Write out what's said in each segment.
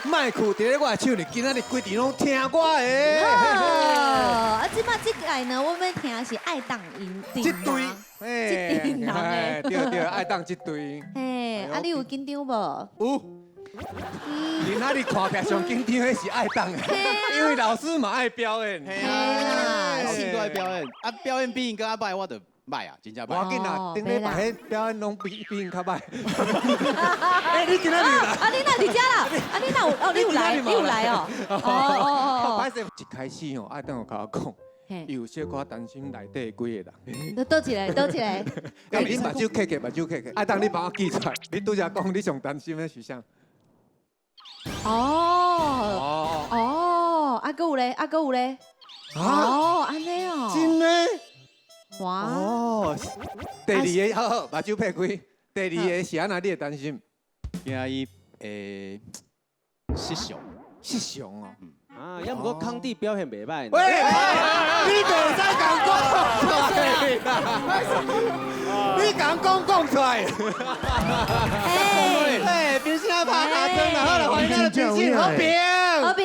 麥克佇咧我的手裡，今仔日規場攏聽我的。好，啊，這擺這屆呢，我們聽的是愛當贏這隊，這隊人的。對對，愛當這隊。嘿，啊，你有緊張無？有。今仔日看起來上緊張的是愛當的，因為老師嘛愛表演。嘿啦，老師都愛表演，啊，表演比𪜶閣較歹，我就歹啊，真正歹。無要緊啦，頂禮拜彼表演攏比𪜶較歹。欸，你今仔日來？啊，你哪佇遮啦？啊，你哪有？哦，你有來，你有來哦。哦哦哦。歹勢，一開始吼，愛當有共我講，伊有小可擔心內底幾個人。佗一个？佗一个？欸，你目睭瞌起，目睭瞌起。愛當你幫我記出來，你拄才講你上擔心的是啥？哦哦，啊，閣有咧，啊，閣有咧。哦，按呢哦。真的？哇！哦，第二个好好，目睭閉開。第二个是按怎？你會擔心？驚伊會失常。失常哦。啊，猶毋過康弟表現袂䆀。喂，你袂使共講出來啦！你共講講出來。哎，平生拍下妝啦，好啦，歡迎咱的評審和平。和平。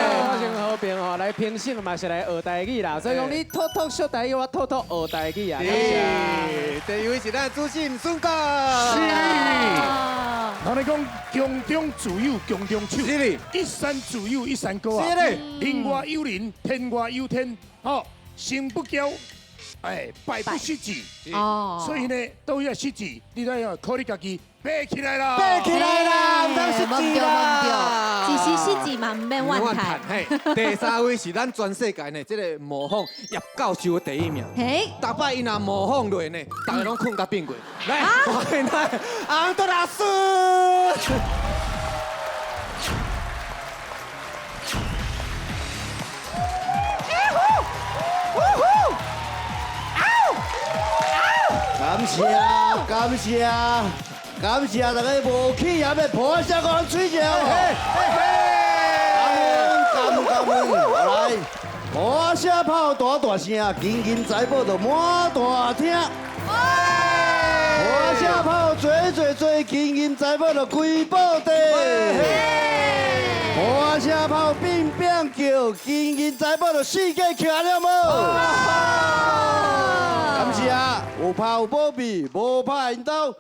我姓和平吼，來評審嘛是來學台語啦，所以講你透透說台語，我透透學台語啊。對，第二位是咱的主持人孫哥。是。人咧講，宮中自有宮中醜，一山自有一山高啊。人外有人，天外有天，吼，成不驕，哎，敗不失志。哦。所以呢，都要失志，你都要靠你家己，爬起來啦！爬起來啦！毋通失志啦！其實失志嘛，毋免怨嘆。嘿，第三位是咱全世界呢，這个模仿葉教授的第一名。嘿，逐擺伊若模仿落呢，逐家攏睏甲變過。來，歡迎咱洪德老師。感謝感謝感謝大家無起眼的破聲講吹者，感恩感恩感恩，來破聲炮大大聲，金銀財寶就滿大廳。破聲炮濟濟濟，金銀財寶就歸寶地。破聲炮變變叫，金銀財寶就四界徛了無？感謝，有炮有保庇，無拍𪜶兜，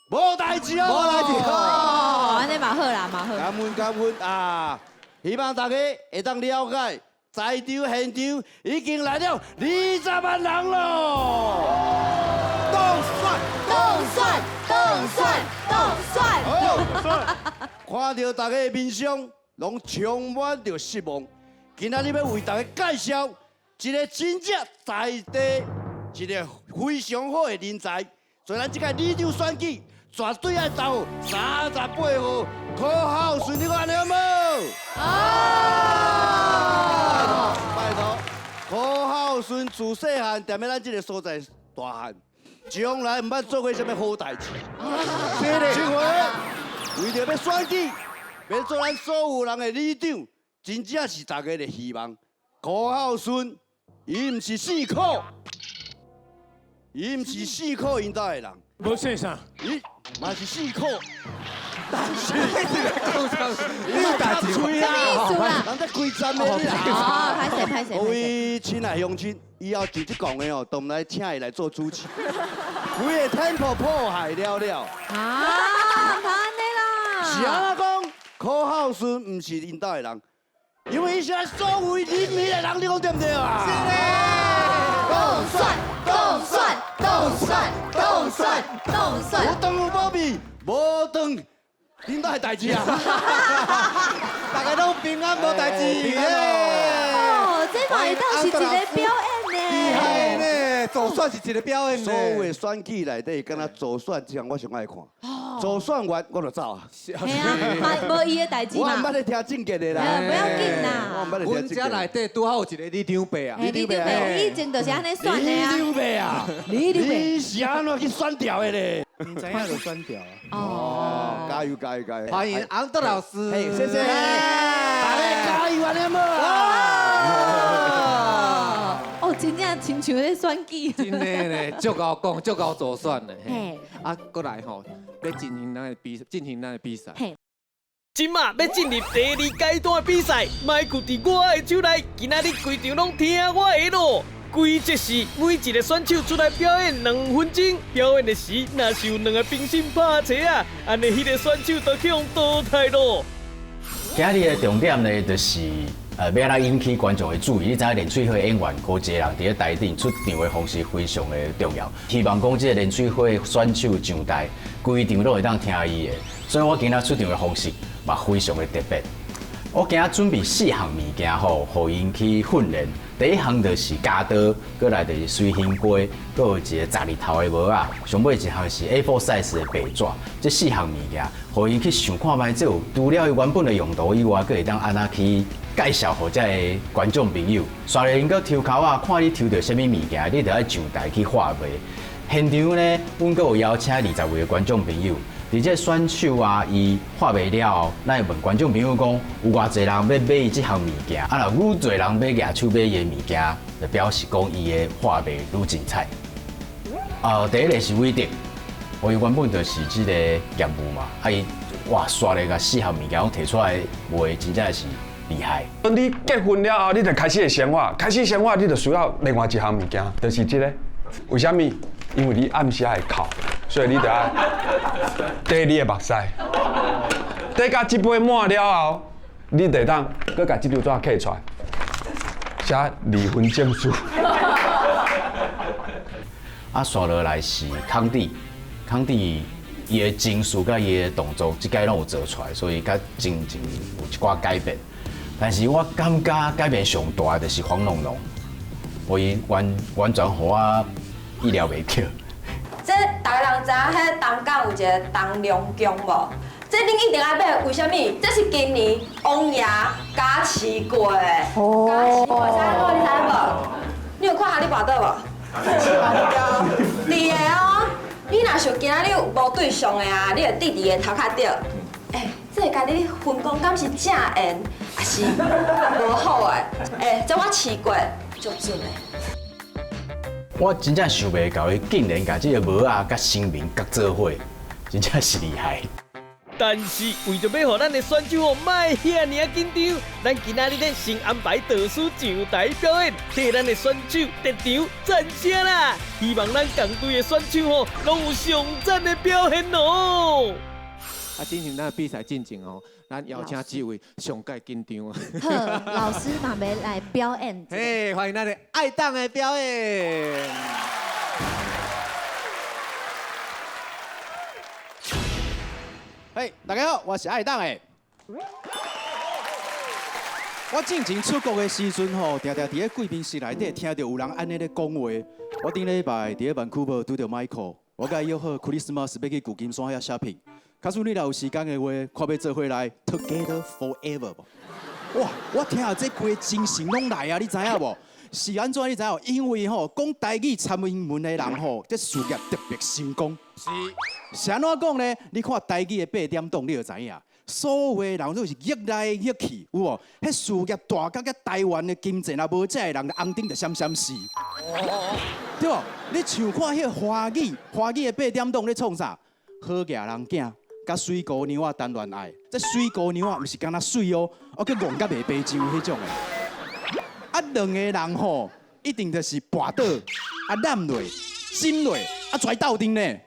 無代誌哦，無代誌哦，按呢嘛好啦，嘛好。感恩感恩啊！希望大家會當了解，在場現場已經來了20萬人咯。當選，當選，當選，當選。看著大家的面相，攏充滿著失望。今仔日欲為大家介紹一个真正在地、一个非常好的人才。所以咱這屆里長選舉，絕對愛投38號柯孝順，你看著無？哦！拜託，柯孝順自細漢踮咧咱這个所在大漢，從來毋捌做過啥物好代誌。這回為著欲選舉，欲做咱所有人的里長，真正是大家的希望。柯孝順，伊毋是姓柯，伊毋是姓柯𪜶兜的人，無姓啥？伊嘛是姓柯，但是你有代誌嘴啥物意思啦？人在規站的你啦。哦，歹勢歹勢。各位親愛鄉親，以後就這講的哦，都毋來請伊來做主持，規个 tempo 破壞了了。啊，毋通按呢啦。是按怎講？柯孝順毋是𪜶兜的人，因為伊是咱所有人民的人，你講對毋對啊？是嘞。當選，當選，當選，當選，當選。有當有保庇，無當恁兜的代誌啊！大家攏平安無代誌。哦，這嘛會當是一個表演呢。厲害呢，做選是一個表演呢。所有的選舉內底，敢若助選這項我上愛看。助選完我就走啊。嘿啊，嘛無伊的代誌嘛。我毋捌咧聽政見的啦。不要緊啦。我毋捌咧聽阮遮內底拄好有一個里長伯啊。里長伯，以前就是按呢選的啊。里長伯啊。里長伯。你是按怎去選掉的咧？你知影就選掉啊。哦。加油加油加油！歡迎洪德老師。嘿，謝謝。大家加油按呢無？哦，真正親像咧選舉。真的咧，足𠢕講，足𠢕助選的。嘿。啊，閣來吼，欲進行咱的比，進行咱的比賽。這馬欲進入第二階段的比賽，麥克佇我的手內，今仔日規場攏聽我的囉。規則是每一個選手出來表演2分鐘，表演的時若是有兩个評審拍槌仔，按呢彼个選手就去予淘汰囉。今日的重點呢，就是欲按怎引起觀眾的注意。你知影連翠花演員閣濟人佇咧台頂出場的方式非常的重要。希望講這个連翠花選手上台，規場攏會當聽伊的。所以我今仔出場的方式嘛非常的特別。我今仔準備四項物件吼，予𪜶去訓練。第一項就是鉸刀，閣來就是隨行杯，閣有一個十字頭的帽仔，上尾一項是 A4 size 的白紙。這四項物件，予𪜶去想看覓，這有除了伊原本的用途以外，閣會當按怎去介紹予這个觀眾朋友。煞來𪜶閣抽鬮仔，看你抽著啥物物件，你就愛上台去發賣。現場呢，阮閣有邀請20位的觀眾朋友。佇這選手啊，伊發賣了後，咱會問觀眾朋友講，有偌濟人欲買伊這項物件？啊，若愈濟人欲舉手買伊的物件，就表示講伊的發賣愈精彩。第一個是偉德，伊原本就是這个業務嘛，啊伊哇，煞咧共四項物件攏提出來賣，真正是厲害。你結婚了後，你就開始會生活，開始生活你就需要另外一項物件，就是這个。為啥物？因為你暗時會哭，所以你就愛滴你的目屎，滴到這杯滿了後，你就會當閣共這張紙揢出來，寫離婚證書。啊，煞落來是康弟，康弟伊的情緒佮伊的動作，這擺攏有做出來，所以佮前前有一寡改變。但是我感覺改變上大的就是黃龍龍，我伊完完全予我意料袂到。這逐个人知影，彼東港有一个東龍宮無？這恁一定愛買，為啥物？這是今年王爺加持過的，加持過，啥物？你知影無？你有看哈利波特無？對的哦，你若想今仔日有無對象的啊，你就佇佇个頭殼頂。欸，這會共你分講，敢是正緣，抑是無好的？欸，這我試過，足準的。我真正想袂到，伊竟然共這个帽仔佮神明結做伙，真正是厲害。但是為著欲予咱的選手哦，莫遐爾仔緊張，咱今仔日咧先安排導師上台表演，替咱的選手特場讚聲啦！希望咱共隊的選手吼，攏有上讚的表現哦。啊，進行咱的比賽進前哦，咱邀請這位上蓋緊張啊。好，老師嘛欲來表演。嘿，歡迎咱的愛當的表演。嘿，大家好，我是愛當的。我進前出國的時陣吼，定定佇咧貴賓室內底聽著有人按呢咧講話。我頂禮拜佇咧萬庫無拄著 Michael，我共伊約好 Christmas 欲去舊金山遐 shopping。假使你若有時間的話，看欲做伙來 Together Forever 無？哇！我聽著這規个精神攏來啊，你知影無？是按怎你知影無？因為吼講台語參英文的人吼，這事業特別成功。是。是按怎講呢？你看台語的八點檔，你就知影。所有的人都是逆來逆去，有無？彼事業大甲佮台灣的金錢也無，這个人紅燈就閃閃死。對無？你像看彼个華語，華語的八點檔咧創啥？好額人囝。佮水姑娘仔談戀愛，這水姑娘仔毋是干焦媠哦，哦閣戇甲袂白上彼種的。啊，兩个人吼，一定就是跋倒，啊攬落，親落，啊跩鬥陣呢。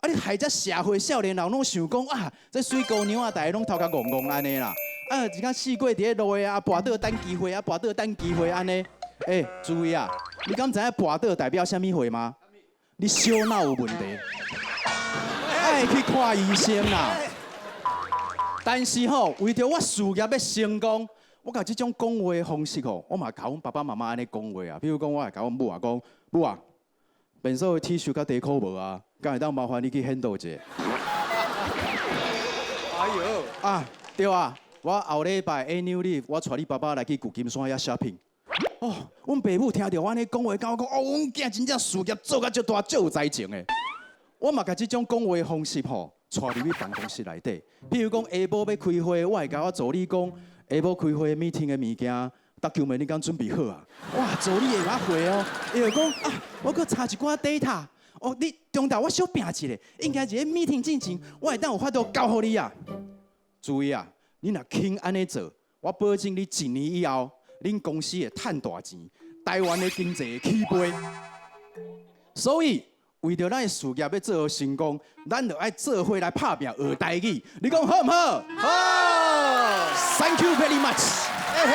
啊，你害這社會少年人攏想講啊，這水姑娘仔逐个攏頭殼戇戇按呢啦。啊，一工四過佇咧路的啊，跋倒等機會，啊跋倒等機會按呢。欸，注意啊，你敢知影跋倒代表啥物貨嗎？你小腦有問題。愛去看醫生啦，但是吼，為著我事業欲成功，我共這種講話的方式吼，我嘛共阮爸爸媽媽按呢講話啊。比如講，我會共阮母啊講，母啊，便所的 T 恤佮短褲無啊，敢會當麻煩你去handle 一下。哎喲，啊對啊，我後禮拜 annual leave，我帶你爸爸來去舊金山遐 shopping。哦，阮爸母聽著我按呢講話，共我講，哦，阮囝真正事業做甲足大，足有才情的。我嘛共這種講話方式吼，帶入去辦公室內底。譬如講下晡欲開會，我會共我助理講，下晡開會 meeting 的物件，document 你敢準備好啊？哇，助理會共回哦，伊就講啊，我閣查一寡 data，哦，你中晝我小拚一下，應該佇咧 meeting 進前，我會當有法度交予你啊。注意啊，你若肯按呢做，我保證你一年以後，恁公司會趁大錢，台灣的經濟會起飛。所以，為著咱的事業欲做好成功，咱就愛做伙來拍拚學台語。你講好毋好？好。 Thank you very much。嘿嘿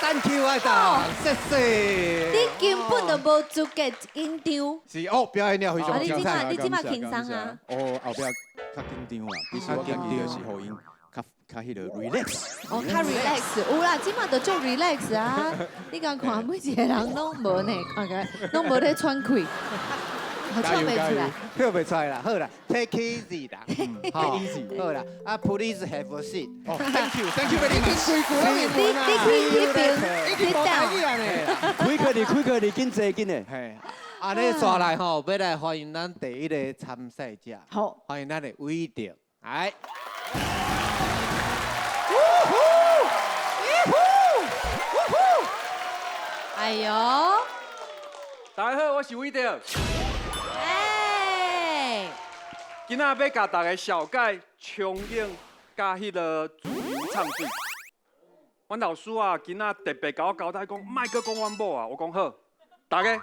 ，Thank you 啊，大，謝謝。你根本就無資格緊張。是哦，表演了非常精彩。你這馬輕鬆啊？哦，後壁較緊張啦，其實我家己就是予𪜶較較彼個 relax。哦，較 relax，有啦，這馬就足 relax 啊！你敢看每一個人攏無呢，看起來攏無咧喘氣，笑袂出來，笑袂出來啦，好啦，take easy 啦，好，好啦，啊，please have a seat。哦，thank you，thank you very much。你去彼邊，你等。開課你開課你緊坐緊的。嘿，按呢紲來吼，欲來歡迎咱第一个參賽者，好，歡迎咱的偉德，來。哎呦！大家好，我是偉德。哎！今仔欲共大家紹介衝湧佮彼个自由唱水。阮老師啊，今仔特別共我交代講，莫閣講阮某啊。我講好，大家，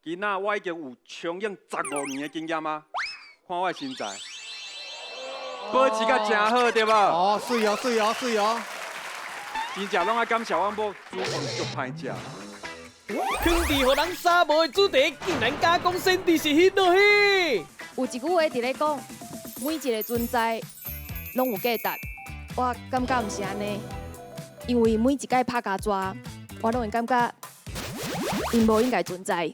今仔我已經有衝湧15年的經驗啊，看我的身材，保持甲誠好，對無？哦，媠哦，媠哦，媠哦！真正攏愛感謝阮某煮飯足歹食。囥佇予人捎無的主題，竟然敢講先知是彼落彼。有一句話佇咧講，每一个存在攏有價值。我感覺毋是按呢，因為每一擺拍膠紙，我攏會感覺𪜶無應該存在。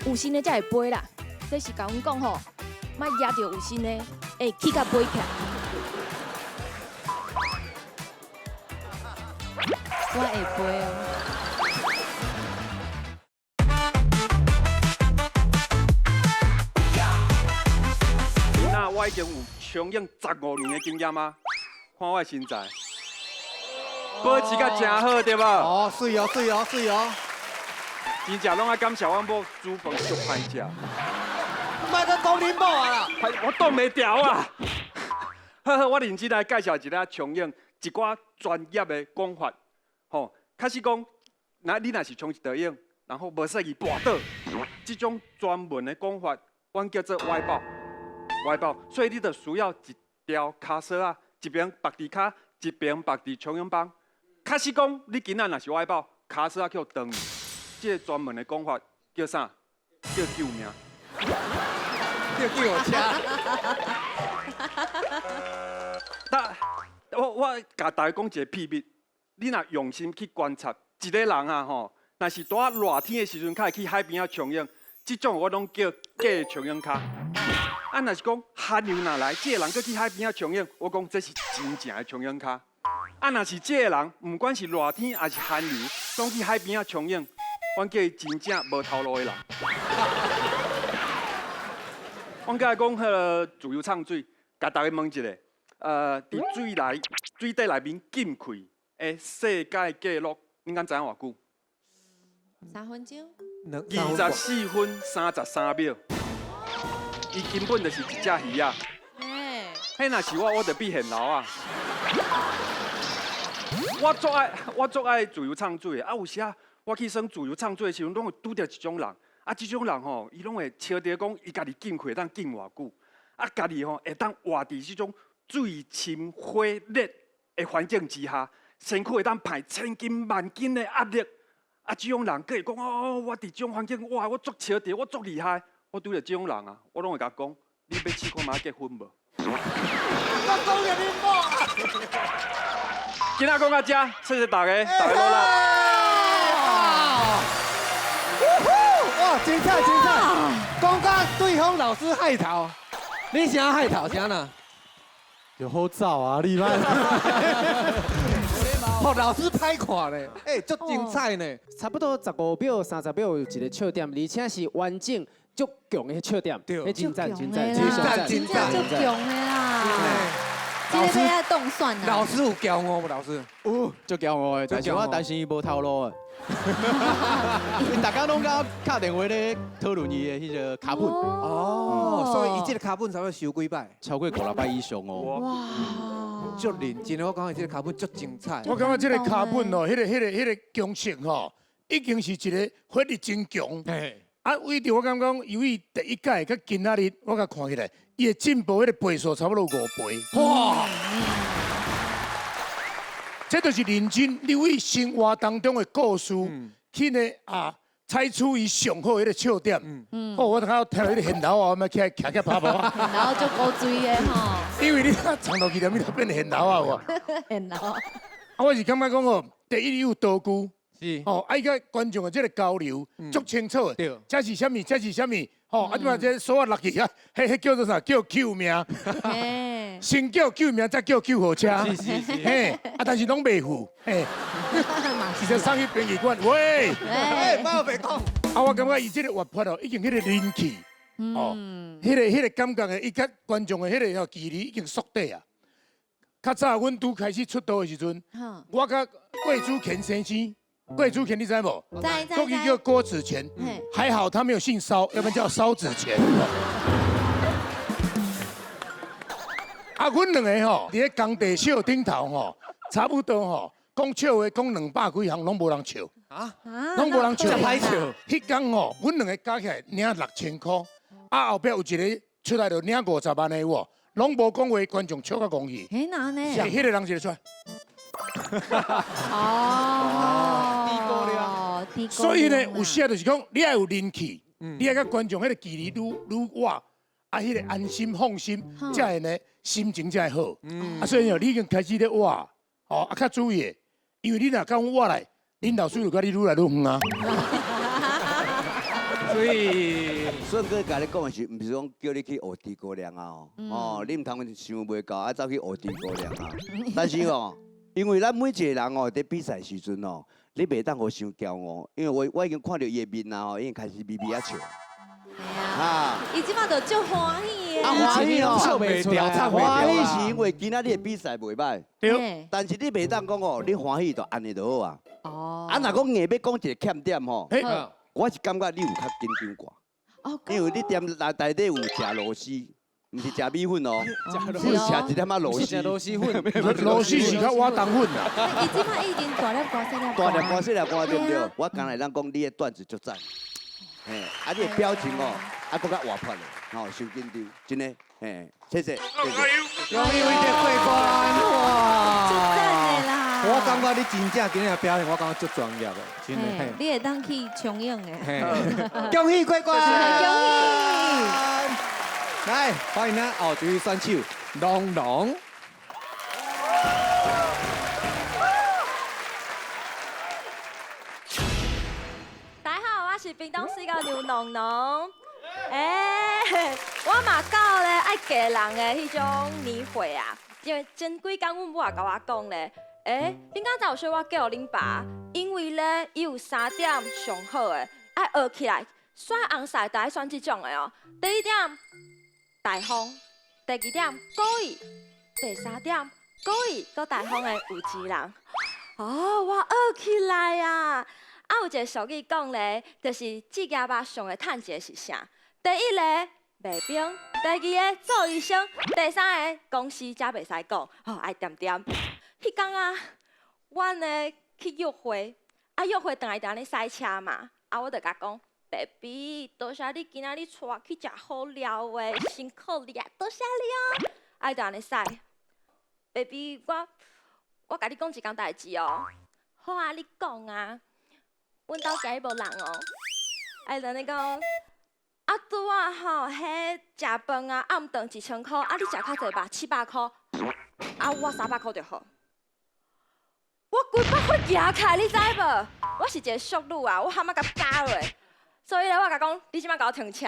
有身的才會飛啦，這是共阮講吼，莫攑著有身的，會起甲飛起來。我會飛哦。今仔我已經有衝湧15年的經驗啊，看我的身材，保持甲誠好，對無？哦，媠哦，媠哦，媠哦！真正攏愛感謝阮某煮飯足歹食。莫閣講恁某啊啦！我擋袂牢啊！好好，我認真來介紹一下衝湧一寡專業的講法。吼，假使講，若你若是衝一道湧，然後無細意跋倒，這種專門的講法，阮叫做歪跑，歪跑。所以你就需要一條跤索仔，一邊縛佇跤，一邊縛佇衝湧枋。假使講你今仔若是歪跑，跤索仔去予斷去，這個專門的講法叫啥？叫救命！叫救護車。但我共大家講一个秘密。你若用心去觀察一个人啊吼，若是拄仔熱天的時陣，較會去海邊仔衝湧，這種我攏叫假衝湧跤。啊，若是講寒流若來，這个人閣去海邊仔衝湧，我講這是真正的衝湧跤。啊，若是這个人，毋管是熱天抑是寒流，攏去海邊仔衝湧，阮叫伊真正無頭路的人。阮閣來講彼个自由唱水，共大家問一下，佇水底內面禁氣的世界紀錄，恁敢知影偌久？3分鐘。24分33秒。伊根本就是一隻魚仔。彼若是我，我就變現流啊！我足愛自由唱水的。啊，有時啊，我去耍自由唱水的時陣，攏會拄著一種人。啊，這種人吼，伊攏會笑著講，伊家己禁氣會當禁偌久，啊，家己吼會當活佇這種水深火熱的環境之下，身軀會當排千斤萬斤的壓力。啊，這種人閣會講哦，我佇這種環境，哇，我足笑著，我足厲害。我拄著這種人啊，我攏會共伊講，你欲試看覓結婚無？我講著恁某。今仔講到這，謝謝大家，大家努力。哇，精彩精彩！講甲對方老師害頭，你啥害頭啥呢？就好走啊，你莫。予老師歹看咧，欸，足精彩呢。差不多15秒、30秒有一个笑點，而且是完整足強的笑點。對，真讚真讚，真讚真讚，足強的啦。这个欲当选啊。老师有骄傲无？老师有，足骄傲的，但是我担心伊无头路的。𪜶逐家拢共敲电话咧讨论伊的彼个脚本。哦，所以伊这个脚本差不多收几摆？超过五六摆以上哦。哇，足认真的，我感觉这个脚本足精彩。我感觉这个脚本哦，彼个公式吼，已经是一个火力真强。啊，为著我感觉讲，由于第一届佮今仔日，我共看起来，伊的进步彼个倍数差不多五倍。哇！这就是认真，你为生活当中的故事去呢啊，采取伊上好彼个笑点。哦，我头听到彼个现头啊，我起来徛徛拍拍。然后就古锥的吼。因为你藏落去了，你就变现头啊有无？现头。啊，我是感觉讲哦，第一有道具。是。哦，啊，伊佮观众的这个交流足清楚的。对。这是啥物？这是啥物？吼，啊，这摆这锁仔落去啊，彼叫做啥？叫救命。先叫救命，再叫救护车。是是是。嘿，啊，但是拢袂赴。嘿。直接送去殡仪馆。喂。哎，莫白讲。啊，我感觉伊这个活泼哦，已经彼个人气，哦，彼个感觉的，伊佮观众的彼个距离已经缩短啊。较早阮拄开始出道的时阵，我佮郭子乾先生。郭子乾你知无？知知。国语叫郭子乾，还好他没有姓烧，要不然叫烧子乾。啊，阮两个吼，伫咧工地笑顶头吼，差不多吼，讲笑话讲200几项，拢无人笑。啊？拢无人笑。遮歹笑。彼工吼，阮两个加起来领6000箍，啊后壁有一个出来就领50万的有无？拢无讲话，观众笑甲戆去。嘿哪呢？彼个人一个出来。哦，低估了，低估。所以呢，有时就是讲，你爱有人气，你爱佮观众彼个距离愈愈远，啊，彼个安心放心，才会呢心情才会好。啊，所以哦，你已经开始咧活，哦，啊，较注意的，因为你若共阮活来，恁老师就共你愈来愈远啊。所以顺哥共你讲的是，毋是讲叫你去学诸葛亮啊？哦，你毋通想袂到，啊，走去学诸葛亮啊。但是哦，因为咱每一个人哦，伫比赛时阵哦，你袂当予伤骄傲，因为我已经看著伊的面啊吼，已经开始微微仔笑。啊！伊这摆就足欢喜的。啊，欢喜哦，笑袂出来。欢喜是因为今仔日的比赛袂䆀。对。但是你袂当讲哦，你欢喜就按呢就好啊。哦。啊，若讲硬欲讲一个欠点吼，我是感觉你有较紧张寡。哦。因为你踮内内底有食螺丝。毋是食米粉哦，是食一点仔螺丝。螺丝粉，螺丝是较活动粉啦。伊这摆已经大粒歌细粒大粒歌细粒歌对不对？我刚才咱讲你的段子足赞，嘿，啊你的表情哦，啊阁较活泼的，吼，伤紧张，真的，嘿，谢谢，谢谢。恭喜伟杰过关，哇！足赞的啦！我感觉你真正今日的表现，我感觉足专业的，真的。你会当去冲影的。恭喜过关！恭喜！来，欢迎咱后一位选手龙龙。大家好，我是屏东水高牛龙龙。欸，我嘛够咧爱嫁人的彼种年岁啊，因为前几工阮母也共我讲咧，欸，恁敢知有啥我叫恁爸？因为咧，伊有三点上好的，爱学起来，选红赛就爱选这种的哦。第一点，大方；第二点，故意；第三点，故意阁大方的有钱人。哦，我学起来啊！啊，有一个俗语讲咧，就是职业吧上会趁钱是啥？第一个卖冰，第二个做医生，第三个公司才袂使讲，哦，爱恬恬。彼工啊，阮呢去约会，啊约会转来就按呢驶车嘛，啊我就共讲，baby，多谢你今仔日带我去食好料的，辛苦你啊，多谢你哦。啊伊就按呢驶，baby，我共你讲一件代志哦，好啊，你讲啊，阮兜今日无人哦，啊伊就按呢讲。啊，拄仔吼，彼食饭啊，暗顿1000箍，啊，你食较济吧，700箍，啊，我300箍就好。我规百火举起来，你知无？我是一个淑女啊，我喊仔共咬落，所以咧，我共讲，你这摆共我停车。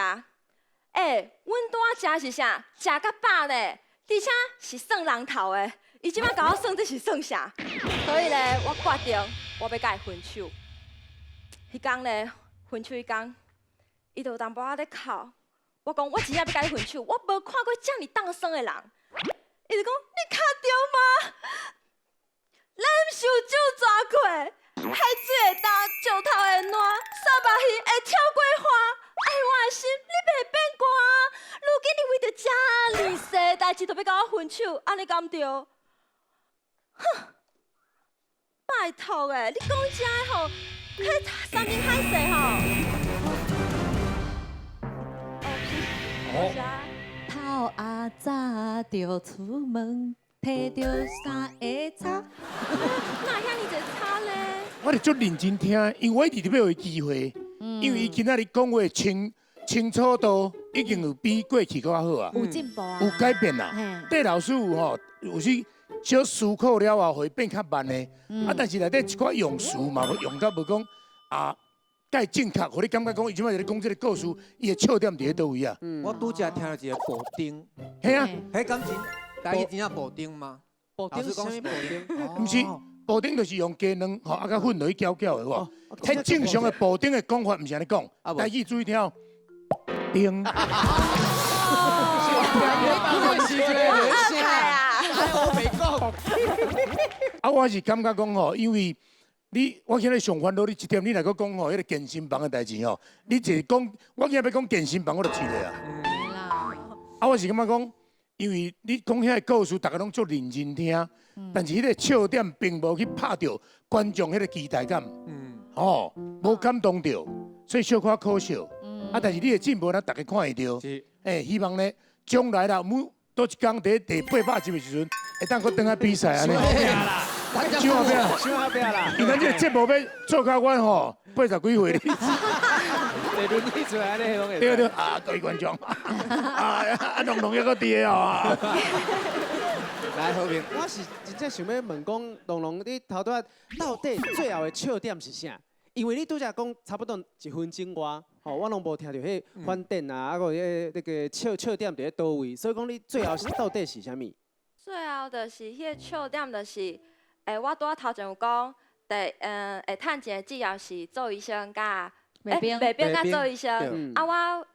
欸，阮拄仔食是啥？食甲饱呢，而且是算人头的。伊这摆共我算这是算啥？所以咧，我决定我欲共伊分手。彼工咧，分手彼工。伊就有淡薄仔咧哭，我讲我真正欲共你分手，我无看过遮尔胆酸的人。伊就讲你敲著嗎？咱受酒抓過，海水會焦，石頭會爛，沙目魚會跳過岸。愛我的心，你袂變寒。如今你為著遮爾細代誌，就欲佮我分手，按呢敢著？哼！拜託欸，你講這个吼，彼山珍海誓吼。哦，透阿早就出門，提著三个叉。哪會遐爾濟叉咧？我是足認真聽，因為我一直欲予伊機會，因為伊今仔日講話清楚度已經有比過去閣較好啊，有進步啊，有改變啦。戴老師有吼，有時小思考了後會變較慢的，啊，但是內底一寡用詞嘛，用甲無講啊，蓋正確，予你感覺講伊這擺佇咧講這个故事，伊的笑點佇咧佗位啊？我拄才聽著一个布丁，嘿啊，彼敢真台語真正布丁嗎？布丁是啥物布丁？毋是，布丁就是用雞卵吼，啊，佮粉落去攪攪的，有無？彼正常的布丁的講法毋是按呢講，台語注意聽哦，丁。啊，我是感覺講吼，因為你我今日上煩惱你一點，你若閣講吼，彼个健身房的代誌吼，你一講，我今日欲講健身房，我就氣咧啊。啊，我是感覺講，因為你講遐个故事，逐家攏足認真聽，但是彼个笑點並無去拍著觀眾彼个期待感，吼，無感動著，所以小可可惜。啊，但是你的進步，咱逐家看會著。欸，希望呢，將來啦，每佗一工佇第800集的時陣，會當閣轉來比賽按呢。傷後壁，傷後壁啦！因為咱這个節目欲做到阮吼80幾歲。坐輪椅出來咧，攏會。對對啊，各位觀眾，啊啊，龍龍猶閣佇个哦。來和平，我是真正想欲問講，龍龍，你頭拄仔到底最後的笑點是啥？因為你拄才講差不多1分鐘外，吼，我攏無聽著彼反點啊，啊閣彼个那个笑點佇咧佗位，所以講你最後是到底是啥物？最後就是彼个笑點，就是我拄仔頭前有講，會趁錢的職業是做醫生佮賣冰佮做醫生，啊我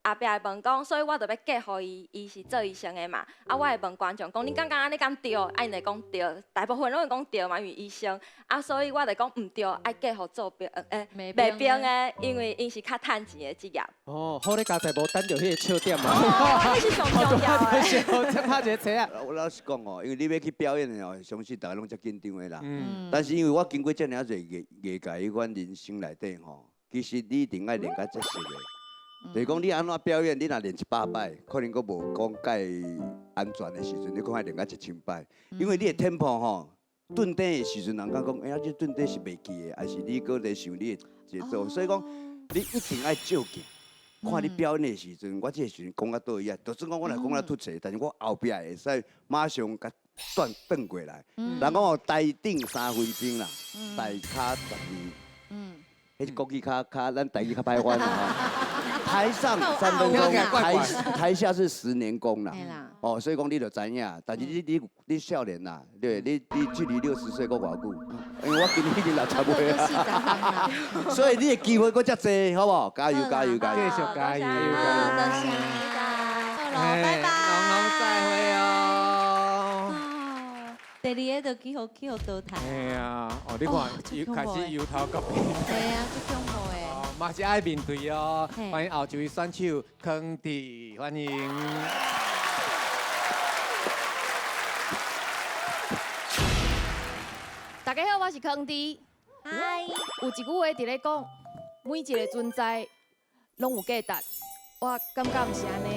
後壁會問講，所以我就欲嫁予伊，伊是做醫生的嘛。啊，我會問觀眾講，你感覺按呢敢對？啊，𪜶會講對，大部分攏會講對嘛，因為醫生。啊，所以我就講毋對，愛嫁予做兵，賣冰的，因為𪜶是較趁錢的職業。哦，好咧，佳哉無等著彼个笑點嘛。哦，彼是上重要的。才拍一个槌仔。我老實講哦，因為你欲去表演的哦，相信逐家攏足緊張的啦。但是因為我經過遮爾濟藝界彼款人生內底吼，其實你一定愛練甲扎實的。就是講你按怎表演，你若練100擺，可能閣無講蓋安全的時陣，你可能愛練甲1000擺。因為你的 tempo 吼，頓底的時陣，人家講，哎呀，這頓底是袂記的，還是你閣咧想你的節奏？所以講，你一定愛照鏡，看你表演的時陣，我這个時陣講到佗位啊，就算講我若講到突槌，但是我後壁會使馬上共轉轉過來。人講哦，台頂3分鐘啦，台跤12。彼是國語較較，咱台語較歹翻啦。台上3分鐘，台下是10年功啦。哦，所以講你就知影，但是你少年啦，對，你距離60歲閣偌久？因為我今年已經60歲啊。所以你的機會閣遮濟，好無？加油加油加油！繼續加油！多謝，好囉，拜拜。龍龍再會哦。第二个就去予淘汰。嘿啊，哦，你看，又開始由頭到尾。對啊，足恐怖的。嘛是愛面對哦，歡迎後一位選手康迪，歡迎。大家好，我是康迪。嗨。有一句話佇咧講，每一个存在攏有價值。我感覺毋是按呢，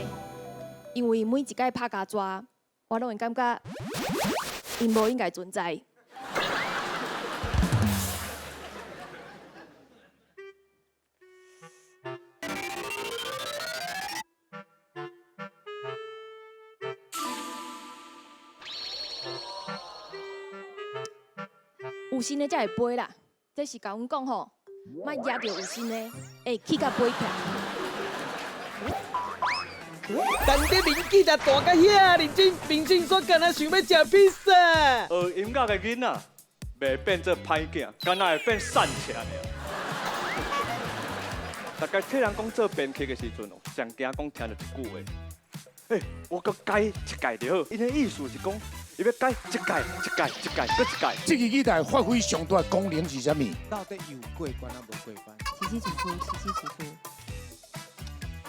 因為每一擺拍膠紙，我攏會感覺𪜶無應該存在。有心的才會飛啦，這是共阮講吼，莫攑著有心的，會去甲飛起來。陳德明記者大甲遐認真，明星煞敢若想欲食披薩。學音樂的囡仔，袂變做歹囝，敢若會變散赤爾。大概聽人講做編曲的時陣哦，上驚講聽著一句話：欸，我閣改一屆就好。伊的意思是講，伊欲改一屆、一屆、一屆，閣一屆。這个舞台發揮上大的功能是啥物？到底有過關啊，無過關？奇奇楚楚，奇奇楚楚，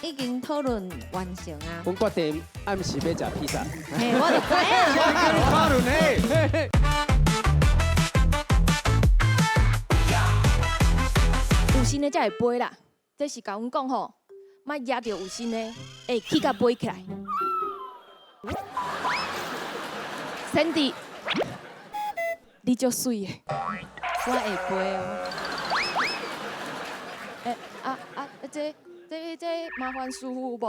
已經討論完成啊！阮決定暗時欲食披薩。嘿，我就知影。討論嘿。有心的才會飛啦，這是共阮講吼，莫壓著有心的，會起甲飛起來。Sandy，你足媠的，我會飛哦。欸啊啊！這麻煩師傅有無？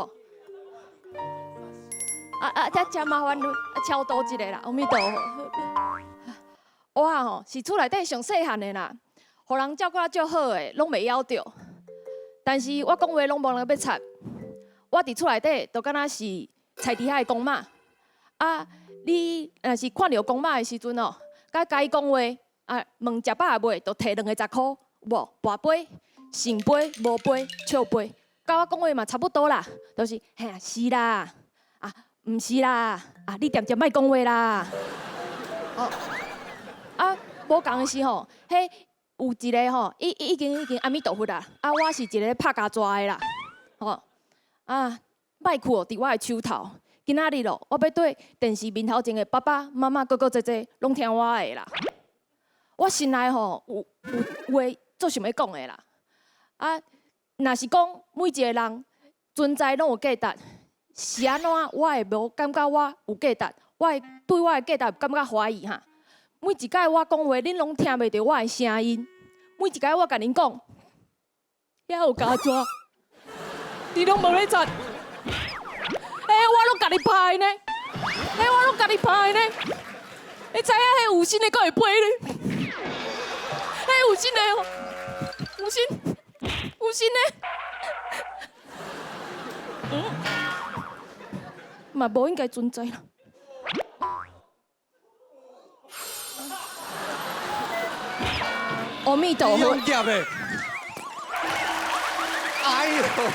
啊啊！這真麻煩你超度一下啦，阿彌陀佛。我吼是厝內底上細漢的啦，予人照顧得足好的，攏袂枵著。但是我講話攏無人欲插。我佇厝內底就敢若是菜池仔的公媽。啊，你若是看著公媽的時陣哦，佮伊講話啊，問食飽未，就提兩个十箍，無跋杯、聖杯、無杯、笑杯。佮我講話嘛差不多啦，就是嘿是啦，啊毋是啦，啊你恬恬莫講話啦。哦，啊無仝的是吼，彼有一个吼，伊已經阿彌陀佛啦，啊我是一个拍膠紙的啦，吼啊麥克佇我的手頭，今仔日咯，我欲對電視面頭前的爸爸媽媽、哥哥姐姐攏聽我的啦。我心內吼有話足想欲講的啦，啊。若是講每一個人存在攏有價值，是按怎我會無感覺我有價值？我會對我的價值感覺懷疑哈。每一擺我講話，恁攏聽袂著我的聲音。每一擺我共恁講，遐有膠紙，你攏無咧插。欸，我攏家己拍的呢，欸，我攏家己拍的呢。你知影彼有心的閣會飛咧？彼有心的哦，有心。有心的，嘛無應該存在啦。阿彌陀佛。哎呦喂！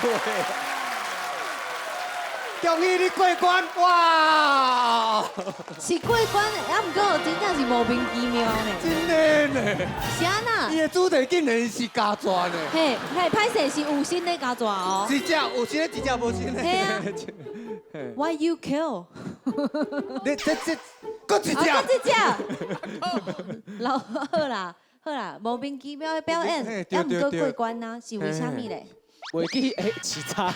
恭喜你過關！哇！是過關，啊，毋過真正是莫名其妙呢。真的呢。是按怎？伊的主題竟然是膠紙呢。嘿，嘿，歹勢是有心的膠紙哦。一隻有心的，一隻無心的。嘿啊。Why you kill？你這閣一隻。閣一隻。老好啦，好啦，莫名其妙的表演，啊，毋過過關啊，是為啥物咧？袂記欸，是差，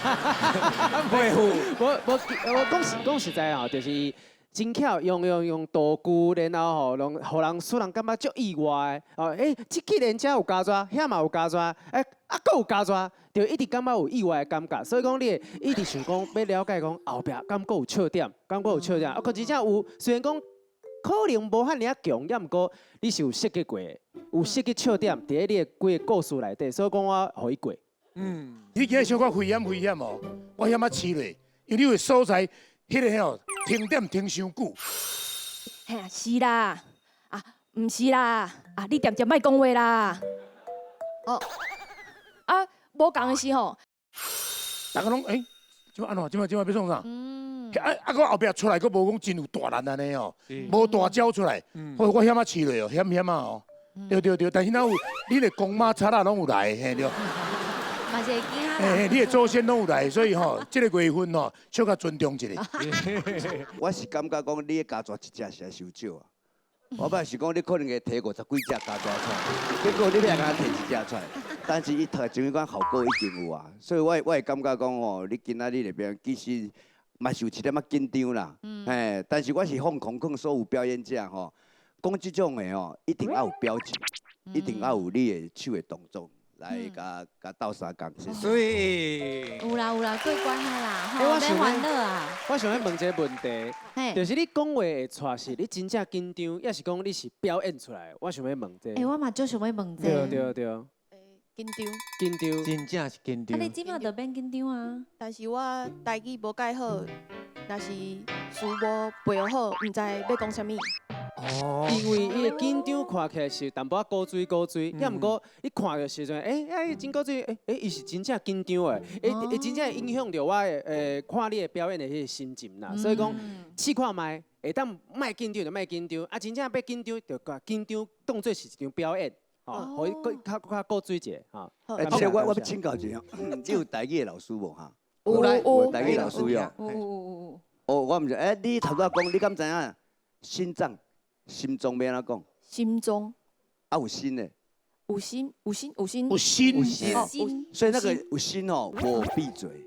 袂赴。我講實在吼，就是真巧用道具，然後吼，攏予人使人感覺足意外的。哦，欸，這既然遮有膠紙，遐嘛有膠紙，欸，啊，閣有膠紙，就一直感覺有意外的感覺。所以講，你會一直想講，欲了解講後壁敢閣有笑點，敢閣有笑點。啊，閣真正有，雖然講可能無遐爾仔強，也毋過你是有設計過的，有設計笑點佇咧你的規个故事內底，所以講我予伊過。嗯，你今日小可危險危險哦，我險仔試咧，因為你有所在，彼个吼停點停傷久。嘿，是啦，啊，毋是啦，啊，你恬恬莫講話啦。哦，啊，無仝的是吼，逐家攏欸，這擺按怎？這擺欲創啥？啊啊！閣後壁出來，閣無講真有大力按呢哦，無大招出來。我險仔試咧哦，險險仔哦。對對對，但是若有你的公媽贼仔攏有來，嘿對。嘛是會驚啦。嘿，你的祖先攏有來，所以吼，這個月份吼，小可尊重一下。我是感覺講，你的膠紙一隻實在傷少啊。我本來是講你可能會提50幾隻膠紙出來，結果你欲共提一隻出來。但是伊讀前款效果已經有啊，所以我會感覺講吼，你今仔日的表演其實嘛是有一點仔緊張啦。嘿，但是我是放空勸所有表演者吼，講這種的吼，一定愛有表情，一定愛有你的手的動作。來，共鬥相共。水。有啦有啦，過關啊啦，吼，免煩惱啊。我想欲問一个問題，就是你講話會錯是，你真正緊張，抑是講你是表演出來？我想欲問這個。欸，我嘛足想欲問這個。對對對。緊張。緊張。真正是緊張。啊，你這馬就免緊張啊。但是我台語無蓋好，若是詞無背好，毋知欲講啥物。哦。因為伊的緊張看起來是淡薄仔古錐古錐，抑毋過你看的時陣，欸欸真古錐，欸欸伊是真正緊張的，欸欸真正會影響著我的看你的表演的彼個心情啦。所以講試看覓，會當莫緊張就莫緊張，啊真正欲緊張就共緊張當做是一場表演，吼，予伊閣較較古錐一下，吼。欸，這個我欲請教一下，你有台語的老師無哈？有有台語老師喲。有。哦，我毋知，欸，你頭拄仔講，你敢知影心臟、心臟欲按怎講？心臟。啊，有心的。有心，有心，有心。有心。有心。所以那個有心哦，無閉嘴。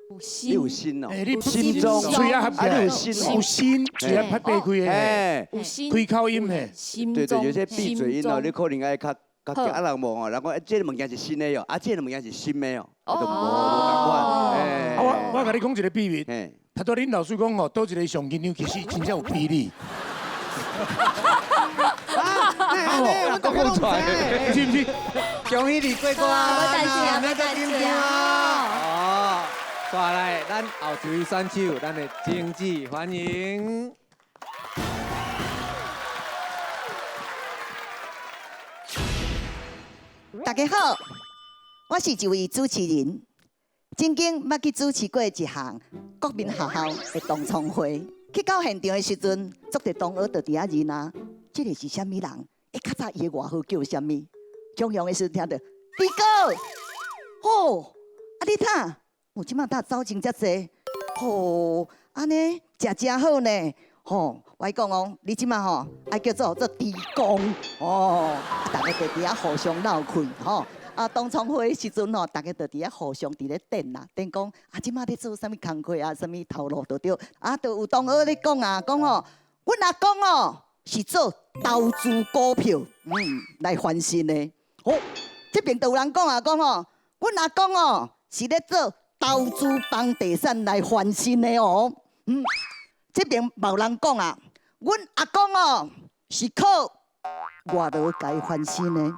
有心。你有心哦。你心臟。喙仔合起來。你有心哦。有心，喙仔拍閉開的。哎。有心。開口音嘿。心對對，有些閉嘴音哦，你可能愛較較啊人無哦，人講這个物件是新的哦，啊這个物件是新的哦，就無無仝款。啊，我共你講一個秘密。頭拄恁老師講吼，佗一个上緊張，其實真正有比例。啊，講出來，是毋是？恭喜你過關，無代誌啊！哦，煞來，咱後一位選手，咱的精緻歡迎。大家好，我是一位主持人，曾經捌去主持過一項國民學校的同窗會。去到現場的時陣，足濟同學就佇遐認啊，這个是啥物人？欸，較早伊的外號叫啥物？中央的時陣聽著，猪哥，吼，啊你睇，我這擺搭走真遮濟，吼，按呢食誠好呢，吼，我講哦，你這擺吼愛叫做做豬公，哦，啊，逐家就佇遐互相鬧氣，吼。啊，同窗會的時陣吼，逐家就佇遐互相佇咧顛啦，顛講啊，這擺咧做啥物工課啊，啥物頭路就對。啊，就有同學咧講啊，講吼，阮阿公哦是做投資股票，來翻身的。好，這邊就有人講啊，講吼，阮阿公哦是咧做投資房地產來翻身的哦。這邊嘛有人講啊，阮阿公哦是靠外勞共伊翻身的。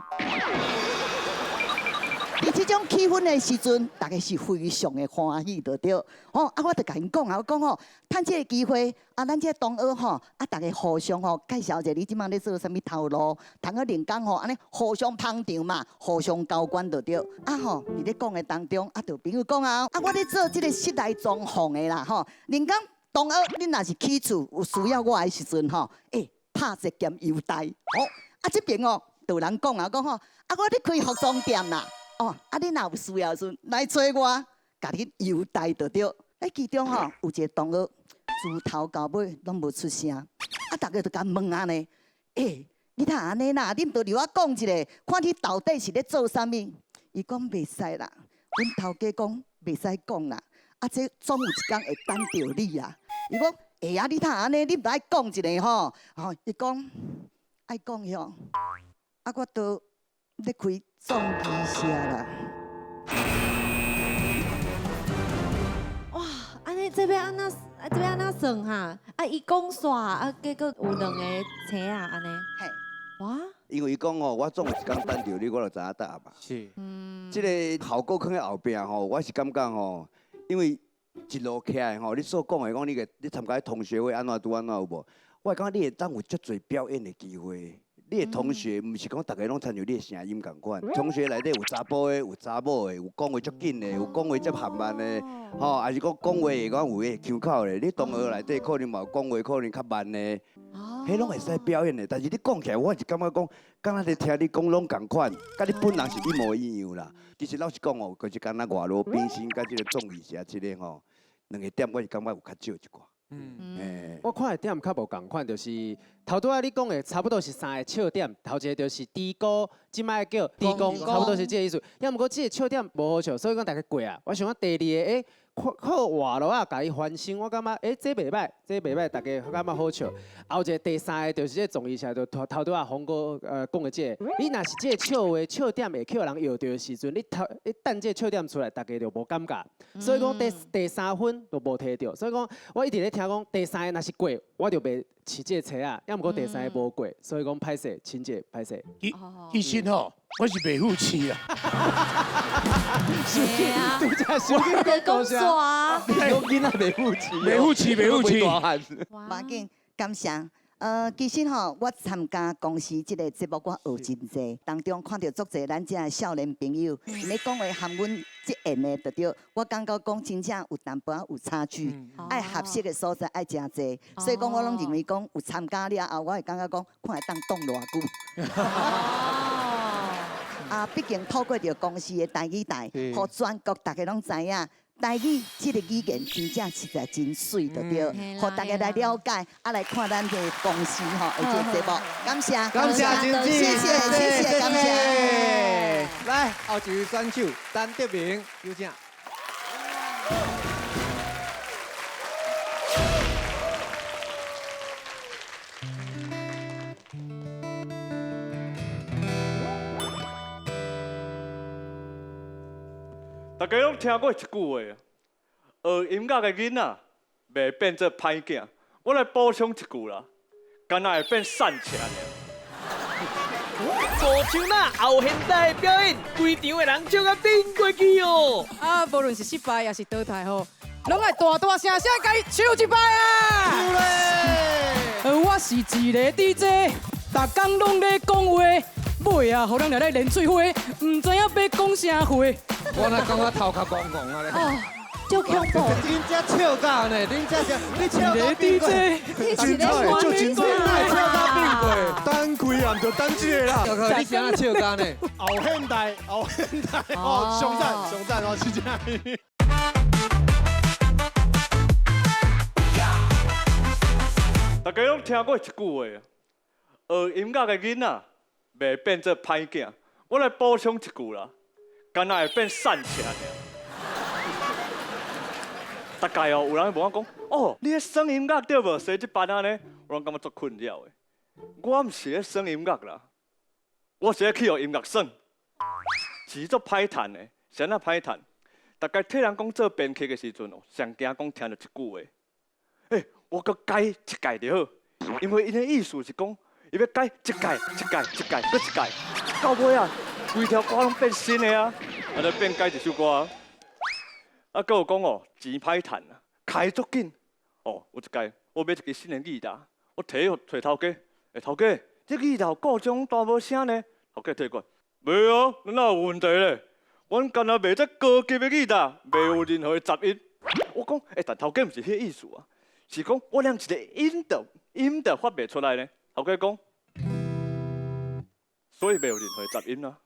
佇這種氣氛的時陣，逐家是非常的歡喜，就對。吼，啊，我就共𪜶講啊，我講吼，趁這个機會，啊，咱這个同學吼，啊，逐家互相吼介紹一下，你這擺咧做啥物頭路，通好練功吼，按呢互相捧場嘛，互相交關就對。啊吼，佇咧講的當中，啊，就有朋友講啊，啊，我咧做這个室內裝潢的啦，吼，練功同學，恁若是起厝有需要我的時陣吼，欸，拍折兼優待。吼，啊，這邊哦，就有人講啊，講吼，啊，我咧開服裝店啦。哦，啊！你若有需要的時陣來揣我，共你優待就對。欸，其中吼有一个同學，自頭到尾攏無出聲，啊，逐家就共問按呢，欸，你哪按呢啦？你毋著留我講一下，看你到底是咧做啥物？伊講袂使啦，阮頭家講袂使講啦，啊，這總有一工會等著你啊。伊講會啊，你哪按呢？你毋著愛講一下吼？吼，伊講愛講喲，啊，我都咧開葬儀社啦。哇，按呢這欲按怎啊？這欲按怎算哈？啊，伊講煞啊，結果有兩个星仔按呢。嘿。哇。因為伊講吼，我總有一工等著你，我就知影答案嘛。是。這个效果囥佇後壁吼，我是感覺吼，因為一路起來吼，你所講的講你个，你參加同學會按怎拄按怎有無？我會感覺你會當有足濟表演的機會。你的同學毋是講逐个攏親像你的聲音仝款，同學內底有查埔的，有查某的，有講話足緊的，有講話足含慢的，吼，還是講講話會講有彼个腔口的。你同學內底可能嘛有講話可能較慢的，彼攏會使表演的。但是你講起來，我是感覺講，敢若咧聽你講攏仝款，佮你本人是一模一樣啦。其實老實講哦，就是敢若外勞變身佮這个綜藝社這个吼，兩个點我是感覺有較少一寡。我看的點較無仝款，就是頭拄仔你講的差不多是三个笑點，頭一个就是豬哥，這擺叫豬公，差不多是這个意思。抑毋過這个笑點無好笑，所以講逐家過啊。我想講第二个，欸，靠活路仔共伊翻身，我感覺欸，這袂䆀，這袂䆀，逐家感覺好笑。後一个第三个就是這個綜藝社，就頭頭拄仔峰哥講的這个，你若是這个笑話笑點會予人搖著的時陣，你頭你等這个笑點出來，逐家就無感覺。所以講第三分就無提著。所以講我一直咧聽講第三个若是過，我就袂飼這个星仔，抑毋過第三个無過，所以講歹勢，親姐歹勢。其實吼，我是袂赴飼啦。手機，拄才手機講煞。你講囡仔袂赴飼，袂赴飼，袂赴飼。無要緊，感謝。其實吼，我參加公司這個節目，我學真濟，當中看著足濟咱這少年朋友，咧講話含阮這緣的，就對。我感覺講真正有淡薄仔有差距，愛學習的所在愛誠濟，所以講我攏認為講有參加了後，我會感覺講看會當擋偌久。啊，畢竟透過著公視的台語台，予全國大家攏知影。台語這個語言真正實在真媠，就對，予大家來了解，啊來看咱的公視吼，的這個節目，感謝，感謝真謝謝，謝謝，感謝。來，後一位選手陳德明，有請。大家攏聽過一句話，學音樂的囡仔袂變做歹囝。我來補充一句啦，敢若會變散赤爾。無手那後現代的表演，規場的人笑甲頂過去哦。啊，無論是失敗抑是淘汰吼，攏愛大大聲聲共伊唱一擺啊！唱咧！我是一個 DJ，逐工攏咧講話，尾啊，予人掠來連水花，毋知影欲講啥話。我若講我頭殼戆戆啊咧！哦，足恐怖！恁這笑到呢？恁這是你笑到變過？你真彩，笑到變過？等開啊，就等這個啦。你是按怎笑到呢？後現代，後現代，哦，上讚上讚哦，是這樣。大家攏聽過一句話，學音樂的囡仔袂變做歹囝。我來補充一句啦。敢若會變散赤爾。大概哦，有人會問我講，哦，你咧耍音樂對無？踅這班仔呢，我攏感覺足困擾的。我毋是咧耍音樂啦，我是咧去予音樂耍。錢足歹趁的，是按怎歹趁？大概替人講做編曲的時陣哦，上驚講聽著一句話，欸，我閣改一改就好，因為𪜶的意思是講，伊欲改一改一改一改閣一改，到尾啊，規條歌攏變新的啊，按呢變改一首歌。啊，閣有講哦，錢歹趁啊，開足緊。哦，有一擺我買一支新的吉他，我提予揣頭家，欸，頭家，這吉他故障彈無聲呢？頭家提過，袂啊，哪有問題咧？阮干焦賣這高級的吉他，袂有任何的雜音。我講，欸，但頭家毋是彼個意思啊，是講我連一個音都音都發袂出來呢。頭家講，所以袂有任何的雜音啊。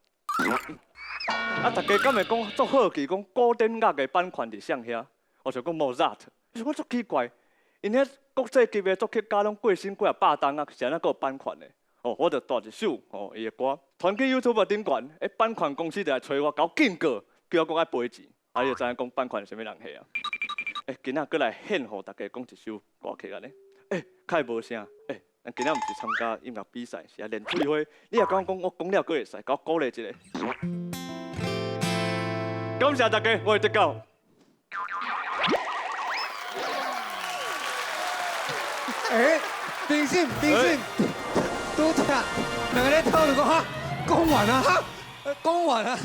啊！大家敢會講足好奇，講古典樂的版權佇啥遐？我想講莫扎特，我足奇怪，𪜶遐國際級的作曲家攏過身幾若百冬啊，是按怎閣有版權的？哦，我就帶一首哦，伊的歌，傳去 YouTube 頂懸，欸，版權公司就來揣我，共我警告，叫我講愛賠錢，啊，你就知影講版權是啥物人客啊？欸，今仔閣來獻予大家講一首歌曲按呢？欸，較會無聲，欸，咱今仔毋是參加音樂比賽，是愛練翠花。你若敢講我講了閣會使，共我鼓勵一下。感謝大家，我是德狗。欸，評審，評審，拄則兩個咧討論講哈，講完啊哈，講完啊。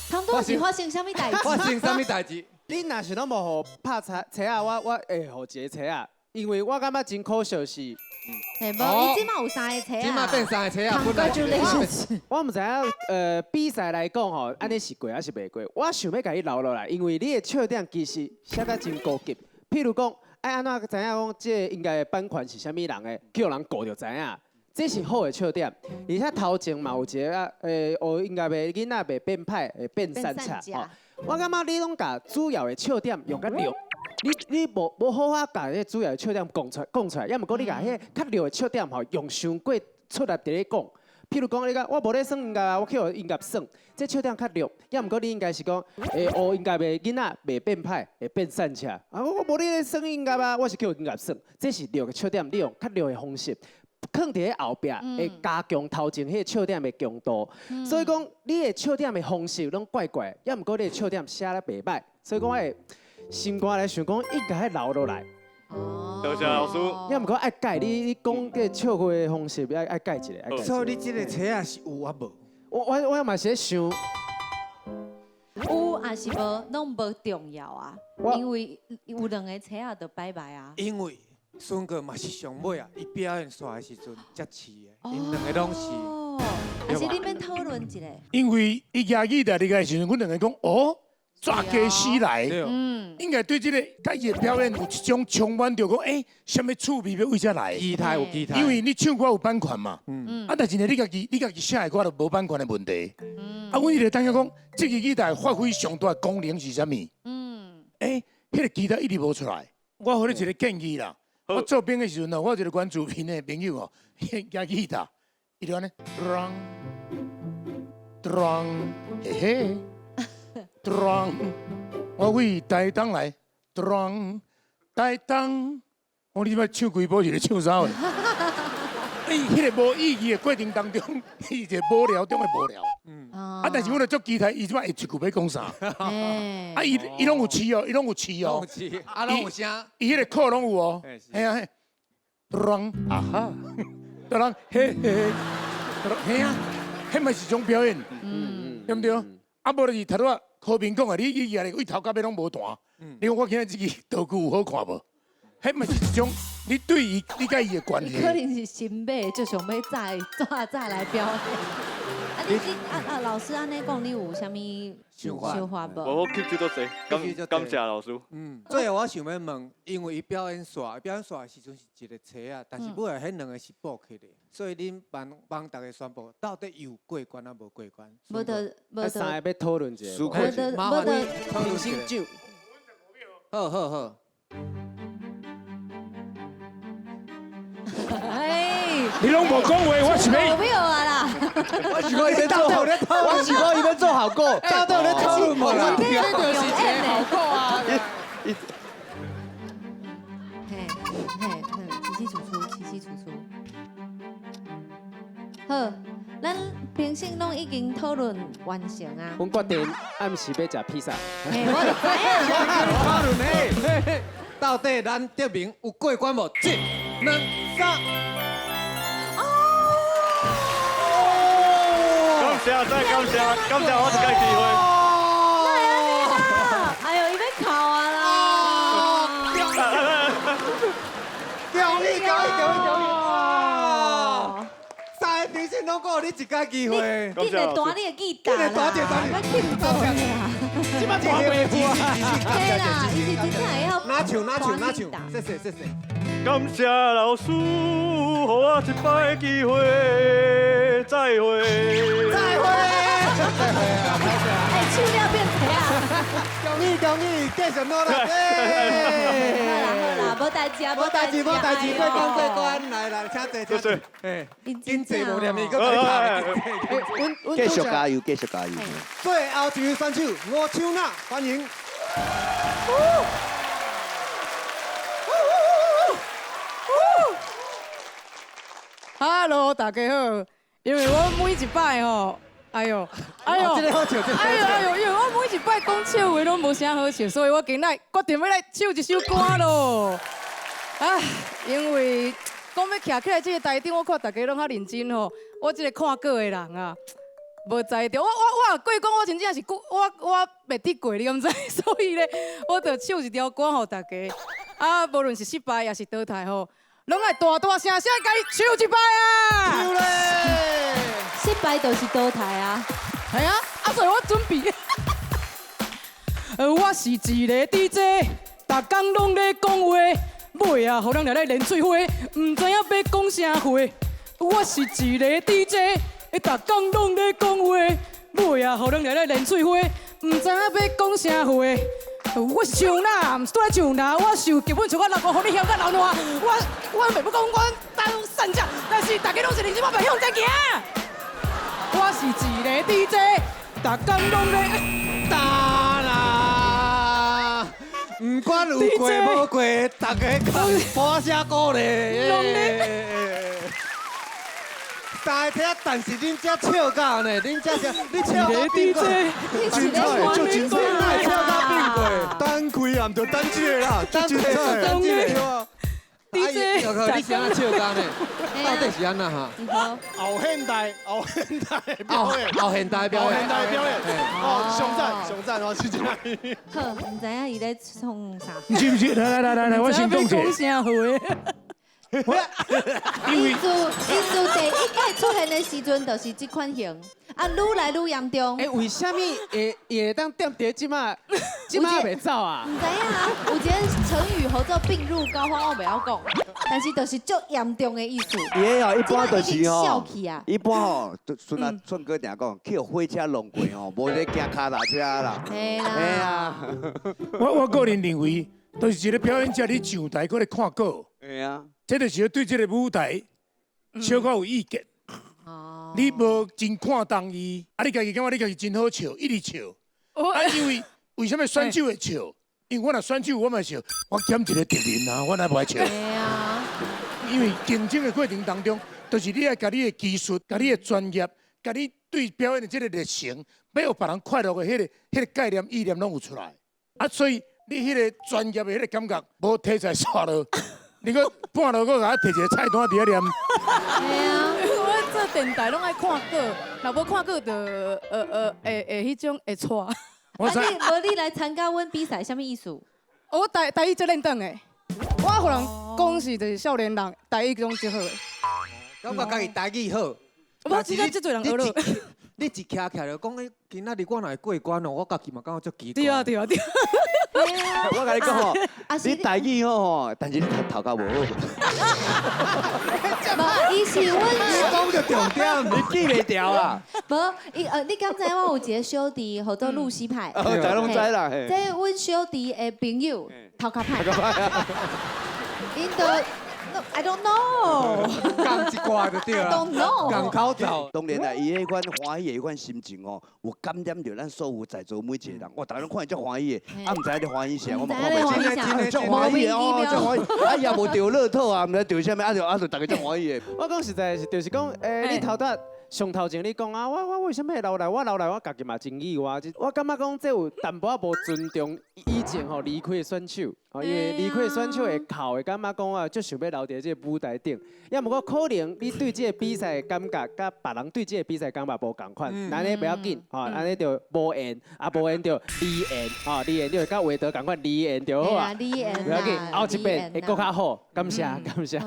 通拄是發生啥物代誌？發生啥物代誌？你若是攏無予拍車車仔，我會予一個車仔，因為我感覺真可惜是。嘿，無，伊這馬有三個車仔。這馬變三個車仔， Congratulations！我毋知影，比賽來講吼，按呢是過抑是袂過？我想欲共你留落來，因為你的笑點其實寫甲真高級。譬如講，愛按怎知影講這個應該的版權是啥物人的，去予人告就知影。這是好的笑點，而且頭前嘛有一個啊，學音樂的囡仔袂變歹，會變散赤吼。我感覺你攏共主要的笑點用較弱。你無好好共彼主要的笑點講出講出來，抑毋過你共彼較弱的笑點吼用傷過出來佇咧講。譬如講，你講我無咧耍音樂啊，我去予音樂耍，這笑點較弱。抑毋過你應該是講，學音樂的囡仔袂變歹，會變散赤。啊，我無咧耍音樂啊，我是去予音樂耍。這是弱的笑點，你用較弱的方式，囥佇咧後壁，會加強頭前彼個笑點的強度。所以講，你的笑點的方式攏怪怪，抑毋過你的笑點寫得袂歹，所以講我會心肝來想講，應該愛留落來。多謝老師。抑毋過愛改你，你講這個笑話的方式，愛改一下。愛改。所以你這個冊仔是有啊無？我嘛是咧想，有抑是無，攏無重要啊。因為有兩個冊仔就拜拜啊。因為孙哥嘛是上尾啊，伊表演煞的时阵才饲的，𪜶两个拢是。哦，还是你免讨论一下？因为伊举吉他入来的时阵，阮两个讲哦，抓家死来，应该对这个佮伊的表演有一种充满著讲，欸，啥物趣味欲为这来？期待有期待。因为你唱歌有版权嘛，啊，但是呢，你家己写的歌就无版权的问题。啊，阮一直等下讲，这支吉他发挥上大的功能是啥物？欸，彼个吉他一直无出来。我予你一个建议啦，我做兵的时阵哦，我有一个原住民的朋友哦，举吉他，伊就按呢，咚咚，嘿嘿，咚，我为台东来，咚，台东，我你这摆唱几晡是咧唱啥货？伊彼个无意义的过程当中，伊一个无聊中的无聊。啊，但是阮就足期待，伊这摆会一句欲讲啥？啊，伊拢有试哦，伊拢有试哦，啊，拢有声。伊彼个课拢有哦。嘿啊嘿，咚啊哈，咚嘿嘿，嘿啊，彼嘛是一种表演，对毋对？啊，无就是头拄仔柯明讲的，你伊举来为头到尾拢无弹，你讲我今仔这支道具有好看无？彼嘛是一种你对伊、你佮伊的关系。可能是新买，就想欲再早早来表演。啊，你啊啊，老师按呢讲，你有啥物想法想法无？我吸收足济，感谢老师。最后我想欲问，因为伊表演煞，表演煞的时阵是一个车仔，但是尾仔彼两个是补起的，所以恁帮帮大家宣布，到底有过关抑无过关？无得无得。三个欲讨论一下。无得无得。评审长。好好好。哎，你拢无讲话，我是欲。没有啊啦。我是讲伊欲做好，我是讲伊欲做效果，到底有咧讨论无啦？这就是一个效果啊！嘿，嘿，嘿，起起楚楚，起起楚楚。好，咱评审拢已经讨论完成啊。阮决定暗时欲食披萨。嘿，我就知影。讨论嘿，到底咱德明有过关无？一、两、三。感谢，再感谢，感谢我这个机会。哎呦，伊欲哭啊啦！恭喜恭喜恭喜恭喜！三个评审拢阁予你一个机会，紧来弹你的吉他啦！紧来弹一个，弹一个，这摆弹袂过啊！对啦，伊是真正会晓。哪唱哪唱哪唱，谢谢谢谢。感谢老师，予我一摆机会，再会。再会。再会啊！哎，唱了变皮啊！恭喜恭喜，继续努力。好啦好啦，无代志啊，无代志无代志，过关过关，来来，请坐请坐。哎，经济无念伊，阁共你拍。继续加油，继续加油。最后一位选手吴秋娜，欢迎。 Hello，大家好。因为我每一摆吼，哎呦，哎呦，这个好笑，这个哎呦哎呦，因为我每一摆讲笑话拢无啥好笑，所以我今仔决定欲来唱一首歌咯。啊，因为讲欲徛起来这个台顶，我看大家拢较认真吼，我这个看过的人啊，无才调。我过讲，我真正是我袂得过，你敢知？所以咧，我就唱一条歌予大家。啊，无论是失败抑是淘汰吼，拢爱大大声声共伊唱一摆啊！唱咧！失败就是淘汰啊！系啊，啊所以我准备。我是一个 DJ，逐工拢咧讲话，尾啊，予人掠来连喙花，毋知影欲讲啥话。我是一个 DJ，逐工拢咧讲话，尾啊，予人掠来连喙花，毋知影欲讲啥话。我是唱啦，毋是拄咧唱啦，我受剧本唱到流汗，予你嫌到流烂。我袂欲讲我当善者，但是大家拢是认真，我袂向前行。我是一个 DJ，逐工拢咧打啦，毋管有过无过，大家讲半声鼓励。三个听，但是恁遮笑到呢，恁遮笑，你笑到变过，精彩，足精彩，笑到变过，等开啊，毋就等这个啦，足精彩，等这个。 DJ，你是按怎笑到呢？到底是按怎哈？后现代，后现代表演，后现代表演，后现代表演，哦，上赞，上赞。赞哦，真正。好，毋知影伊咧创啥。毋是毋是，來來來來來，我先講講啥話？伊自第一擺出現的時陣，就是這款型，啊，愈來愈嚴重。欸，為啥物會會當踮佇這馬，這馬袂走啊？毋知影啊，有一個成語號做病入膏肓，我袂曉講，但是就是足嚴重的意思。伊吼，一般就是吼，一般吼，孫啊順哥定講，去予火車弄過吼，無咧驚跤踏車啦。嘿啦。我個人認為，就是一個表演者，你上台閣咧看稿。嘿啊。這就是對這個舞台小可有意見。你無真看重伊，啊，你家己感覺你家己真好笑，一直笑。啊，因為為啥物選手會笑？因為我若選手，我嘛笑，我減一個敵人啊，我哪無愛笑？因為競爭的過程當中，就是你愛共你的技術、共你的專業、共你對表演的這個熱誠，欲予別人快樂的彼個概念、意念攏有出來。啊，所以你彼個專業的彼個感覺無題材煞落。你閣半路閣共我提一個菜單佇遐念。嘿啊，我做電台攏愛看稿，若無看稿就會彼種會錯。啊你無你來參加阮比賽，啥物意思？我台語足認真的，我予人講是就是少年人台語攏足好的。感覺家己台語好。無，真正足濟人學了。你一徛起來就講，欸，今仔日我若會過關哦，我家己嘛感覺足奇怪。對啊對啊對。我共你講吼，你台語好吼，但是你頭殼無好。無，伊是阮。你講著重點，你記袂牢啊？無，伊你敢知我有一個小弟號做露西派？哦，大家攏知啦。這阮小弟的朋友頭殼歹。𪜶都 I don't know。仝一掛就對啦。 I don't know。仝口罩。當然啦，伊彼款歡喜的彼款心情吼，有感染著咱所有在座每一個人。哇，逐家攏看伊足歡喜的，啊，毋知影咧歡喜啥，我嘛看袂清。足歡喜的哦，足歡喜。啊，也無著樂透啊，毋知著啥物，啊就啊就逐家足歡喜的。我講實在是，就是講，你頭拄上頭前你講啊，我為啥物會留來？我留來，我家己嘛真意外。我感覺講這有淡薄仔無尊重以前吼離開的選手，因為離開的選手會哭，會感覺講啊，足想欲留佇這個舞台頂。也毋過可能你對這個比賽的感覺，佮別人對這個比賽感覺無仝款。按呢袂要緊，吼，按呢就無緣，啊無緣就離緣，吼，離緣就會佮話題仝款，離緣就好啊。離緣，袂要緊，後一遍會閣較好。感謝感謝。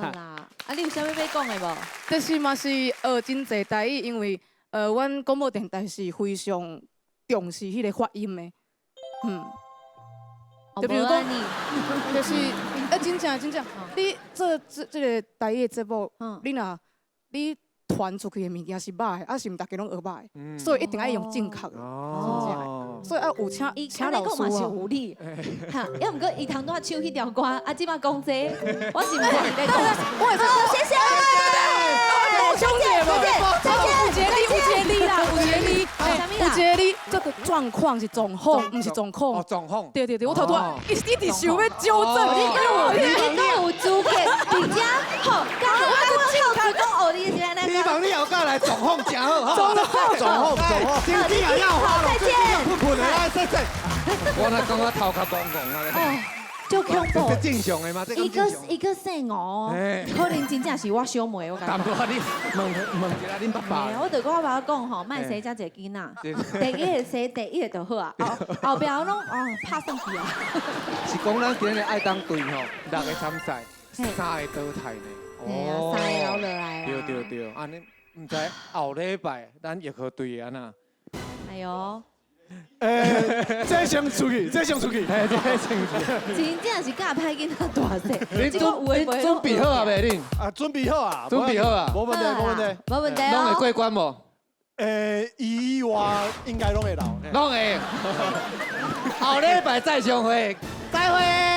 啊，你有啥物欲講的無？就是嘛是學真濟台語，因為阮廣播電台是非常重視彼個發音的，嗯。就比如講，就是真正真正，你做這個台語的節目，你若你傳出去的物件是歹的，啊是毋逐家攏學歹的，所以一定愛用正確的，真正。所以愛有請老師嘛是有理，哈，抑毋過伊頭拄仔唱彼條歌，啊，這擺講這，我是毋知伊咧講。我會謝謝。兄弟，再見，有一個你啦，有一個你，有一個你，這個狀況是狀況，毋是狀況。哦，狀況。對對對，我頭拄仔一直想欲糾正。你講有資格，佇遮好，剛好我正確講哦，你是按呢。希望你後蓋來狀況誠好，狀況，狀況，狀況。好，再見。噴噴的來，再見。我若感覺頭殼戆戆啊。足恐怖。這正常的嗎？伊閣姓吳，可能真正是我小妹，我感覺。淡薄仔你問問一下恁爸爸。我就跟我爸爸講吼，莫生遮濟囡仔，第一个生第一个就好啊，後壁攏哦拍算去啊。是講咱今日愛當隊吼，6个參賽，3个淘汰呢。哦，3个留落來。對對對，按呢毋知後禮拜咱玉和隊按怎？哎喲。這先出去，這先出去，這先出去。真正是教歹囡仔大細。你準備好啊未？恁啊，準備好啊，準備好啊，無問題，無問題，無問題。攏會過關無？意外應該攏會留。攏會。後禮拜再相會，再會。